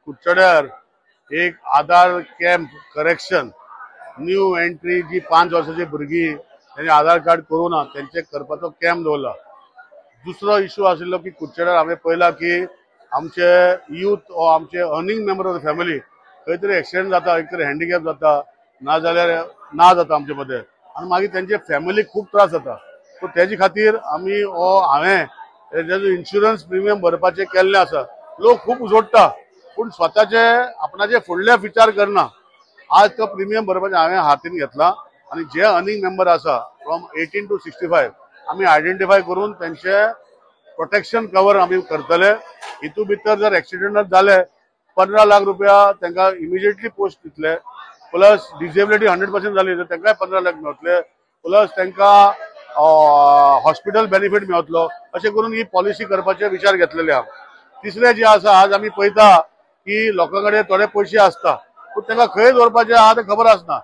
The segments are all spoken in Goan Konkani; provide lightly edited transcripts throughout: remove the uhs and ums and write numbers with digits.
कुडचड्यार एक Aadhaar camp correction new entry जी 5 वर्साची भुरगीं त्यांनी आधार कार्ड करूं ना तेंचे करपाचो कॅम्प दवरला. दुसरो इशू आशिल्लो की कुडचड्यार हांवें पळयला की आमचे यूथ ओ आमचे earning member of the family खंय तरी एक्सिडेंट जाता, एक तरी हँडिकॅप जाता, ना जाल्यार ना जाता आमचे मदें आनी मागीर तेंचे फॅमिलीक खूब त्रास जाता. सो तेजे खातीर आमी हो हांवें तेजो इन्शुरन्स प्रिमियम भरपाचें केल्लें आसा. लोक खूब जोडटा पूण स्वताचे आपणाचे फुडले विचार करना. आज तो प्रिमियम भरपाचें हांवें हातीन घेतला आनी जे अर्निंग मेंबर आसा फ्रॉम 18 to 65 आमी आयडेंटिफाय करून तेंचे प्रोटेक्शन कवर आमी करतले. हितू भितर जर एक्सिडेंट जाले 15 लाख रुपया तांकां इमिजिएटली पोस्ट दितले, प्लस डिसेबिलिटी 100% जाली तर तांकांय 15 लाख मेळटले, प्लस तांकां हॉस्पिटल बेनिफीट मेळटलो. अशें करून ही पॉलिसी करपाचे विचार घेतलेले आहा. तिसरें जें आसा, आज आमी पळयता की लोकां कडेन थोडे पयशे आसता पूण तांकां खंय दवरपाचे आहा तें खबर आसना.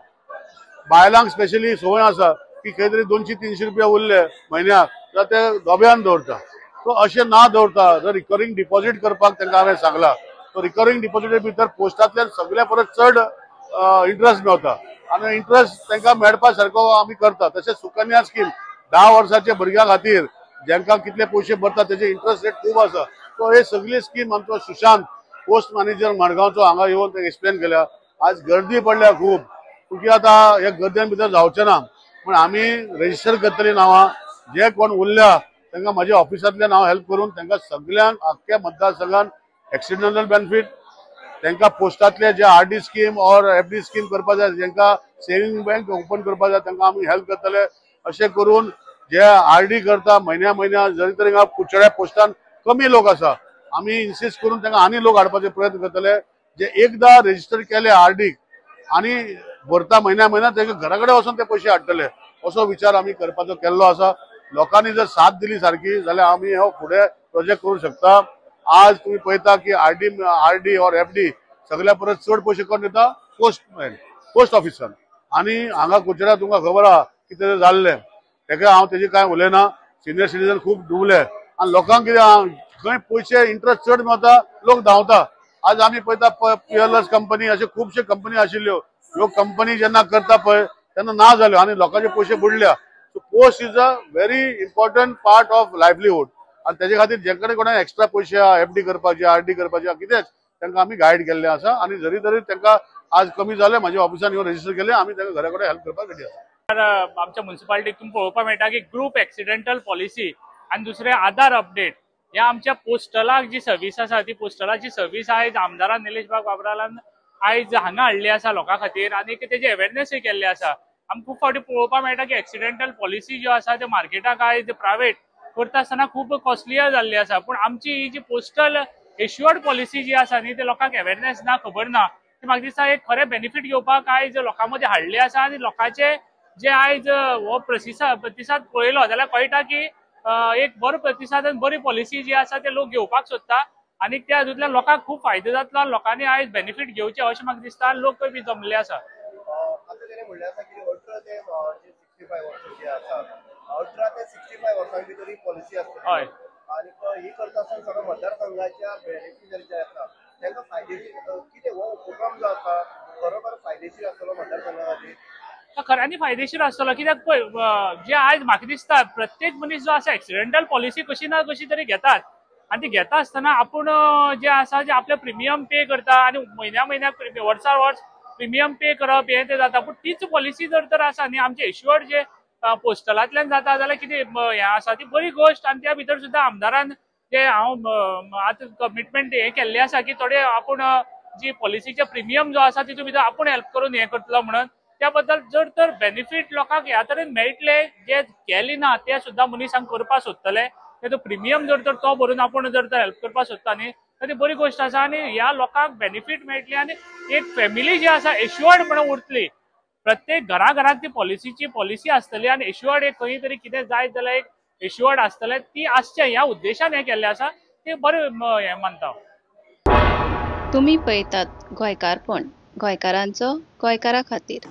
बायलांक स्पेशली संवय आसा की खंय तरी 200-300 रुपया उरले म्हयन्याक जाल्यार ते डोब्यान दवरता. सो अशें ना दवरता जर रिकरिंग डिपॉझीट करपाक तांकां हांवें सांगलां, तो रिकरिंग डिपॉझिटे भितर पोस्टांतल्यान सगळ्या परत चड इंट्रस्ट मेळटा आनी इंट्रस्ट तांकां मेळपा सारको आमी करता. तशेंच सुकन्या स्कीम 10 वर्साच्या भुरग्यां खातीर जांकां कितले पयशे भरता तेजे इंट्रस्ट रेट खूब आसा. सो हे सगळी स्कीम आमचो सुशांत पोस्ट मॅनेजर मडगांवचो हांगा येवन ते एक्सप्लेन केल्या. आज गर्दी पडल्या खूब, की आतां ह्या गर्देन भितर जावचें ना, पूण आमी रजिस्टर करतली नांवां जे कोण उरल्या तांकां म्हज्या ऑफिसांतल्यान हांव हेल्प करून तांकां सगळ्यांक आख्ख्या मतदारसंघान एक्सिडेंटल बेनिफीट, तांकां पोस्टांतले जे RD scheme or FD scheme करपा जाय, जांकां सेविंग बँक ओपन करपा जाय तांकां आमी हेल्प करतले. अशें करून जे आरडी करता म्हयन्या म्हयन्या जरी तरी हांगा कुडचड्या पोस्टान कमी लोक आसा, आमी इन्सिस्ट करून तांकां आनी लोक हाडपाचे प्रयत्न करतले. जे एकदां रजिस्टर केले आरडीक आनी भरता म्हयन्या म्हयन्या तांकां घरा कडेन वचून ते पयशे हाडटले असो विचार आमी करपाचो केल्लो आसा. लोकांनी जर साथ दिली सारकी जाल्यार आमी हो फुडें प्रोजेक्ट करूंक शकता. आज तुमी पळयता की आरडी ऑर एफडी सगळ्या परत चड पयशे कोण दिता पोस्ट ऑफिसान. आनी हांगा कुडचड्यार तुमकां खबर आहा कितें जाल्लें, तेका हांव तेजेर कांय उलयना. सिनियर सिटीजन खूब डुबले आनी लोकांक कितें खंय पयशे इंट्रस्ट चड मेळटा लोक धांवता. आज आमी पळयता पियरलेस कंपनी अशे खुबशे कंपनी आशिल्ल्यो, ह्यो कंपनी जेन्ना करता पळय तेन्ना ना जाल्यो आनी लोकांचे पयशे बुडल्या. So post is a very important part of livelihood आनी तेजे खातीर जे कडेन कोणाक एक्स्ट्रा पयशे आहा एफडी करपाचे आरडी करपाचे कितेंच तांकां आमी गायड केल्लें आसा. आनी जरी तरी तांकां आज कमी जालें म्हाज्या ऑफिसान येवन रजिस्टर केलें, आमी तांकां घरा कडेन हेल्प करपाक रेडी आसा. आमच्या म्युनिसिपालिटीतून पळोवपाक मेळटा की ग्रूप एक्सिडेंटल पॉलिसी आनी दुसरें आधार अपडेट ह्या आमच्या पोस्टलाक जी सर्वीस आसा ती पोस्टलाची सर्वीस आयज आमदारान निलेश बाब काब्रालान आयज हांगा हाडली आसा लोकां खातीर आनी तेजे अवेरनेसूय केल्ले आसा. आमकां खूब फावटी पळोवपाक मेळटा की एक्सिडेंटल पॉलिसी ज्यो आसा त्यो मार्केटाक आयज प्रायवेट करता आसतना खूब कॉस्टलीय जाल्ली आसा, पूण आमची ही जी पोस्टल एश्युअर्ड पॉलिसी जी आसा न्ही ते लोकांक अवेरनेस ना, खबर ना. ती म्हाका दिसता एक खरें बेनिफीट घेवपाक आयज लोकां मदीं हाडली आसा आनी लोकांचे जे आयज हो प्रतिसाद पळयलो जाल्यार कळटा की एक बरो प्रतिसाद आनी बरी पॉलिसी जी आसा ते लोक घेवपाक सोदता आनी त्या हातूंतल्यान लोकांक खूब फायदो जातलो. लोकांनी आयज बेनिफीट घेवचे अशें म्हाका दिसता. लोक बी जमले आसा. आतां तेणें म्हणलें आसा की 18 ते 65 वर्सां जी आसा 18 ते 65 वर्सां भितर ही पॉलिसी आसतली. हय. आनी ही करता आसतना सगळ्या मतदारसंघाच्या बेनिफिशरी जे आसा तांकां फायदेशीर कितें हो उपक्रम जो आसा बरोबर फायदेशीर आसतलो मतदारसंघा खातीर? खऱ्यांनी फायदेशीर आसतलो, कित्याक पळय जे आयज म्हाका दिसता प्रत्येक मनीस जो आसा एक्सिडेंटल पॉलिसी कशी ना कशी तरी घेतात आनी ती घेता आसतना आपूण जे आसा जे आपले प्रिमियम पे करता आनी म्हयन्या म्हयन्याक वर्सा वर्स प्रिमियम पे करप हें तें जाता. पूण तीच पॉलिसी जर तर आसा न्ही आमचे एश्युअर्ड जे पोस्टलांतल्यान जाता जाल्यार कितें हें आसा ती बरी गोश्ट. आनी त्या भितर सुद्दां आमदारान जे हांव आतां कमिटमेंट हें केल्लें आसा की थोडे आपूण जी पॉलिसीचे प्रिमियम जो आसा तितून भितर आपूण हेल्प करून हें करतलो म्हणून त्या बद्दल जर तर बेनिफीट लोकांक ह्या तरेन मेळटले जे केले ना ते सुद्दां मनीसांक करपाक सोदतले. ते प्रिमियम जर तर तो भरून आपूण जर तर हेल्प करपाक सोदता न्ही तर ती बरी गोश्ट आसा आनी ह्या लोकांक बेनिफीट मेळटली आनी एक फॅमिली जी आसा एश्युअर्ड म्हणून उरतली. प्रत्येक घरा घराक ती पॉलिसीची पॉलिसी आसतली आनी एश्युअर्ड एक खंय तरी कितें जायत जाल्यार एक एश्युअर्ड आसतलें ती आसचें ह्या उद्देशान हें केल्लें आसा तें बरें हें मानता. तुमी पळयतात गोंयकारपण, गोंयकारांचो गोंयकारा खातीर.